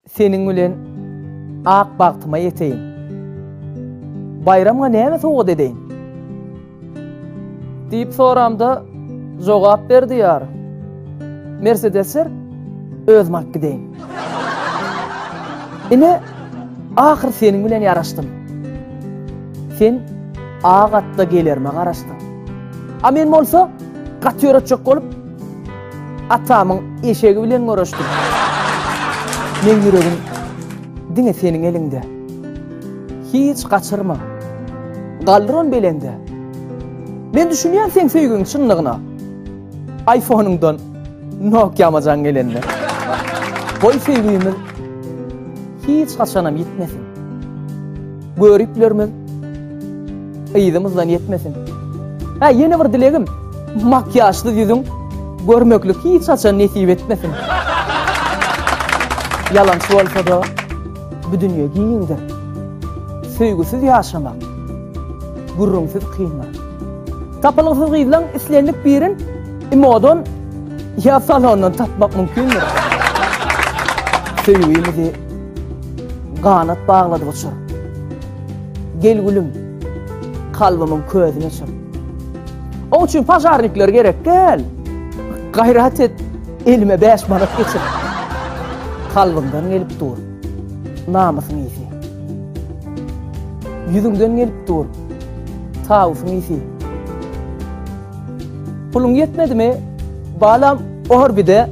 Seniň bilen ak bagtyma ýeteýin. Baýramyňa näme sowgat edeýin? Diýip soramda, jogap berdi ýar. Mersedes ber, özüm alyp gideýin. Ine, ahyr seniň bilen ýaraşdym. Sen ak atda gelerime garaşdyň. A men bolsa gaty ýöretjek bolup, Atamyň eşegi bilen göreşdim. Meň ýüregim diňe seniň eliňde. Hiç gaçyrma. Galdyr ony belende. Men düşünýän seň söýgiň çynlygyna. IPhone-yňdan Nokia-ma jaň gelende. Goý söýgimiz hiç haçanam ýitmesin. Göriplerimiz yzymyzdan ýetmesin. Hä, ýene bir dilegim, makiýažsyz ýüzüň görmeklik hiç haçan nesip etmesin. Ýalançy bolsa-da, bu dünýe giňdir. Söýgüsiz ýaşamak gürrüňsiz kyndyr. Tapylgysyz gyzlaň islendik birin imodan ýa salondan tapmak mümkindir. Söýgimizi Ganat bagladyp uçur. Gel gülüm, kalbymyň közüni öçür. Oň üçin pažarnikler gerek däl. Gaýrat et, elime 5 manat geçir. Kalbyňdan gelip dur, namysyň ysy. Ýüzüňden gelip dur, tawusyň ysy. Puluň ýetmedimi, balam orbide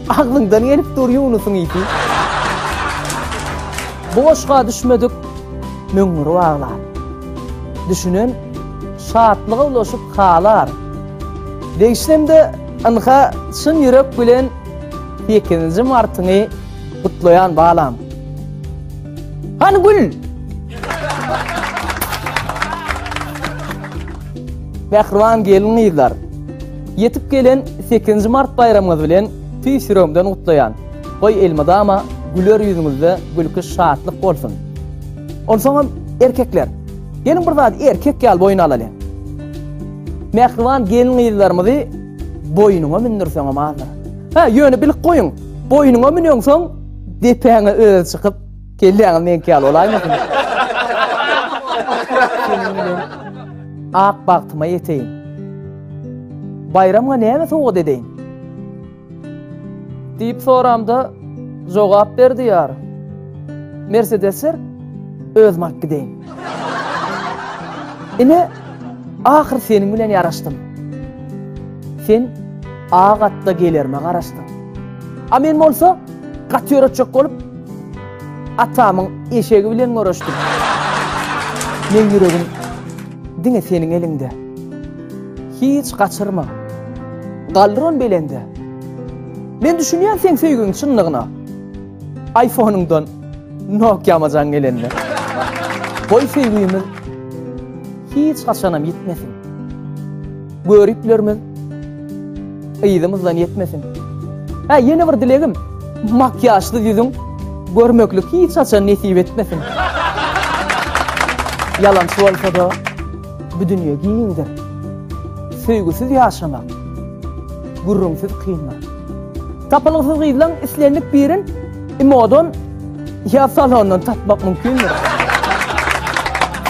Agzyňdan gelip dur Ýunusyň ysy. Bu goşga düşmedik möňňürip aglar. Düşünen şatlyga ulaşyp halar. Degişlemde ynha çyn ýürek bilen sekizinji martyňy gutlaýan balam. Hany gül! Mähriban gelin-gyzlar! Ýetip gelen sekizinji mart baýramyňyz bilen tüýs ýüregimden gutlaýan. Goý elmydama güler ýüzüňizde gülki şatlyk bolsun. Onsoňam erkekler, geliň bir zady erkek ýaly boýun alalyň. Mähriban gelin-gyzlarymyzy boýnuňa mündürseňem azdyr. Hä, ýöne bilip goýuň, boýnuňa müneňsoň depäňe özi çykyp, kelläňiz meňki ýaly bolaýmasyn. Seniň bilen ak bagtyma ýeteýin. Baýramyňa näme sowgat edeýin? Diýip soramda, jogap berdi ýar. Mersedes ber, özüm alyp gideýin. Ine, ahyr seniň bilen ýaraşdym. Sen ak atda gelerime garaşdyň. A men bolsa gaty ýöretjek bolup, atamyň eşegi bilen göreşdim. Meň ýüregim diňe seniň eliňde. Hiç gaçyrma. Galdyr ony belende. Men düşünýän seň söýgiň çynlygyna. iPhone-yňdan Nokia-ma jaň gelende. Goý söýgimiz hiç haçanam ýitmesin. Göriplerimiz yzymyzdan ýetmesin. Hä, ýene bir dilegim, makiýažsyz ýüzüň görmeklik hiç haçan nesip etmesin. Ýalançy bolsa-da, Bu dünýe giňdir. Söýgüsiz ýaşamak gürrüňsiz kyndyr. Tapylgysyz gyzlaň islendik birin imodan ýa salondan tapmak mümkindir.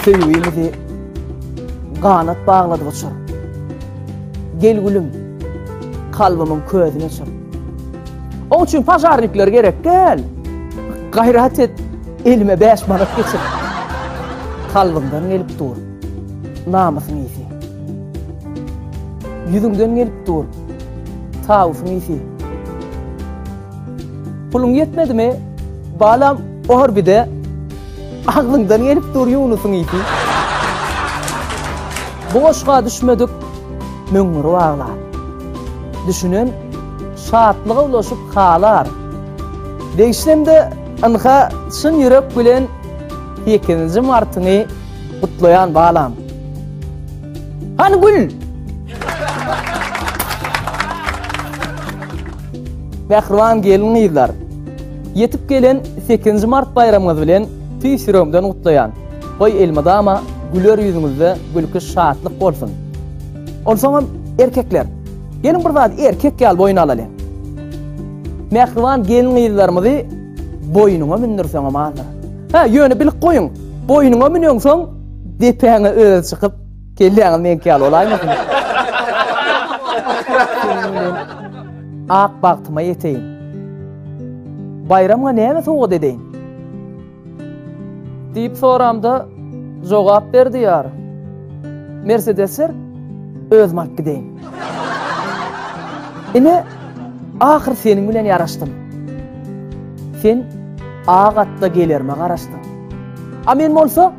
Söýgimizi ganat bagladyp uçur. Gel gülüm, kalbymyň közüni öçür. Oň üçin pažarnikler gerek däl. Gaýrat et, elime 5 manat geçir. Kalbyňdan gelip dur, namysyň ysy. Ýüzüňden gelip dur, tawusyň ysy. Puluň ýetmedimi, balam orbide, agzyňdan gelip dur Ýunusyň ysy. Bu goşga düşmedik möňňürip aglar. Düşünen şatlyga ulaşyp halar. Degişlemde ynha çyn ýürek bilen sekizinji martyňy gutlaýan balam. Hany gül! Mähriban gelin-gyzlar! Ýetip gelen sekizinji mart baýramyňyz bilen tüýs ýüregimden gutlaýan. Goý elmydama güler ýüzüňizde gülki şatlyk bolsun. Onsoňam erkekler, geliň bir zady erkek ýaly boýun alalyň. Mähriban gelin-gyzlarymyzy. Boýnuňa mündürseňem azdyr. Hä, ýöne bilip goýuň, boýnuňa müneňsoň depäňe özi çykyp, kelläňiz meňki ýaly bolaýmasyn. Seniň bilen ak bagtyma ýeteýin. Baýramyňa näme sowgat edeýin? Diýip soramda, jogap berdi ýar. Mersedes ber, özüm alyp gideýin. Ine, ahyr seniň bilen ýaraşdym. Sen ak atda gelerime garaşdyň. A men bolsa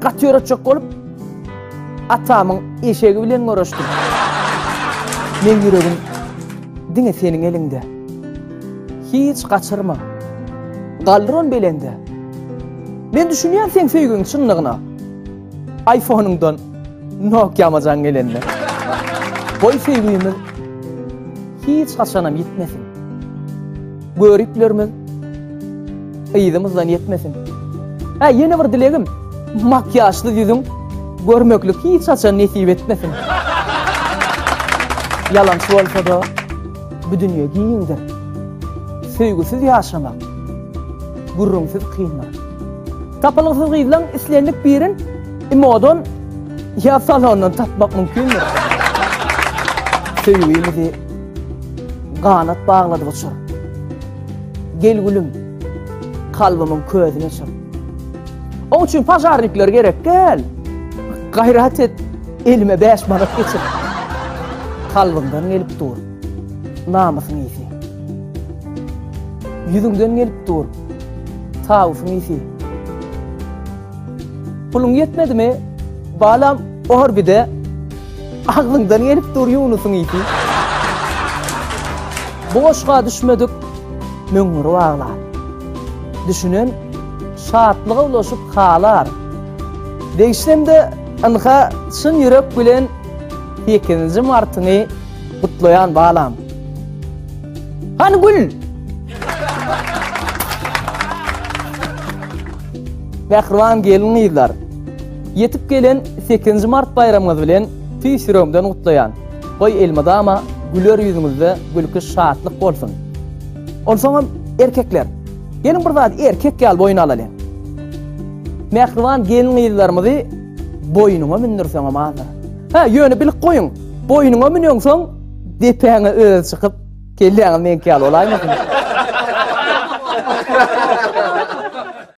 gaty ýöretjek bolup, atamyň eşegi bilen göreşdim. Meň ýüregim diňe seniň eliňde. Hiç gaçyrma. Galdyr ony belende. Men düşünýän seň söýgiň çynlygyna. iPhone-yňdan Nokia-ma jaň gelende. Goý söýgimiz hiç haçanam ýitmesin. Göriplerimiz yzymyzdan ýetmesin. Hä, ýene bir dilegim, makýažsyz ýüzüň görmeklik hiç haçan nesip etmesin. Ýalançy bolsa-da, bu dünýe giňdir. Söýgüsiz ýaşamak gürrüňsiz kyndyr. Tapylgysyz gyzlaň islendik birin imodan ýa salondan tapmak mümkindir. Söýgimizi ganat bagladyp uçur. Gel gülüm, kalbymyň közüni öçür. Oň üçin pažarnikler gerek däl. Gaýrat et, elime 5 manat geçir. Kalbyňdan gelip dur, namysyň ysy. Ýüzüňden gelip dur, tawusyň ysy. Puluň ýetmedimi, balam orbide agzyňdan gelip dur Ýunusyň ysy. Bu goşga düşmedik möňňürip aglar. Düşünen şatlyga ulaşyp halar. Degişsemde ynha çyn ýürek bilen sekizinji martyňy gutlaýan balam. Hany gül! Mähriban gelin-gyzlar! Ýetip gelen sekizinji mart baýramyňyz bilen tüýs ýüregimden gutlaýan. Goý elmydama güler ýüzüňizde gülki şatlyk bolsun. Onsoňam erkekler, geliň bir zady erkek ýaly boýun alalyň. Mähriban gelin-gyzlarymyzy boýnuňa mündürseňem azdyr. Hä, ýöne bilip goýuň, boýnuňa müneňsoň depäňe özi çykyp, kelläňiz meňki ýaly bolaýmasyn.